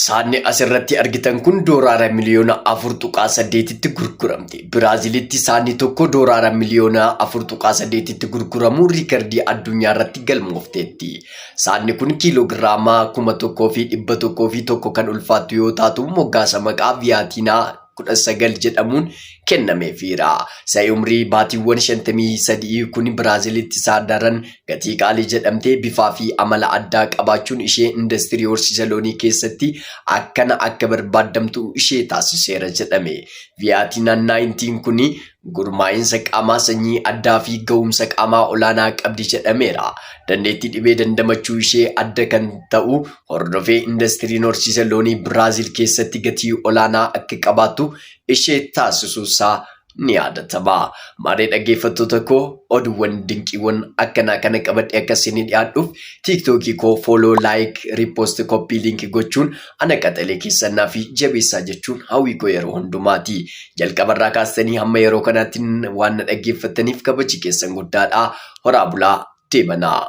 Saanni asirratti argitan kun dooraara miliyoona 4.8tti gurguramte. Biraazilitti saanni tokko dooraara miliyoona 4.8tti gurguramuu riikardii addunyaa irratti galmoofteetti. Saanni kun kiiloogiraama 1101 kan ulfaattu yoo taatu moggaasa maqaa Viyaatiinaa 19 jedhamuun kennameefiira. Sa'i umrii baatiiwwan 53 kun Biraazilitti isaa daran gatii qaalii jedhamtee bifaa fi amala addaa qabaachuun ishee industirii horsiisa loonii keessatti akkana akka barbaaddamtu ishee taasiseera jedhame. Viyaatinaan 19 kun gurmaa'insa qaamaa sanyii addaa fi ga'umsa qaamaa olaanaa qabdi jedhameera. Dandeettii dhibee dandamachuu ishee adda kan ta'u hordofee indastiriin horsiisa loonii Biraazil keessatti gatii olaanaa akka qabaattu ishee taasisuusaa ni yaadatama. Maarree dhaggeeffattoota koo oduuwwan dinqiiwwan akkanaa kana qabadhee akka isinii dhiyaadhuuf tiiktookii koo follow, like, repost, copy link gochuun ana qaxalee keessannaa fi jabeessaa jechuun hawwii koo yeroo hundumaati. Jalqabarraa kaastanii hamma yeroo kanaatti waan na dhaggeeffattaniif kabaji keessan guddaadha. Horaa bulaa deebanaa.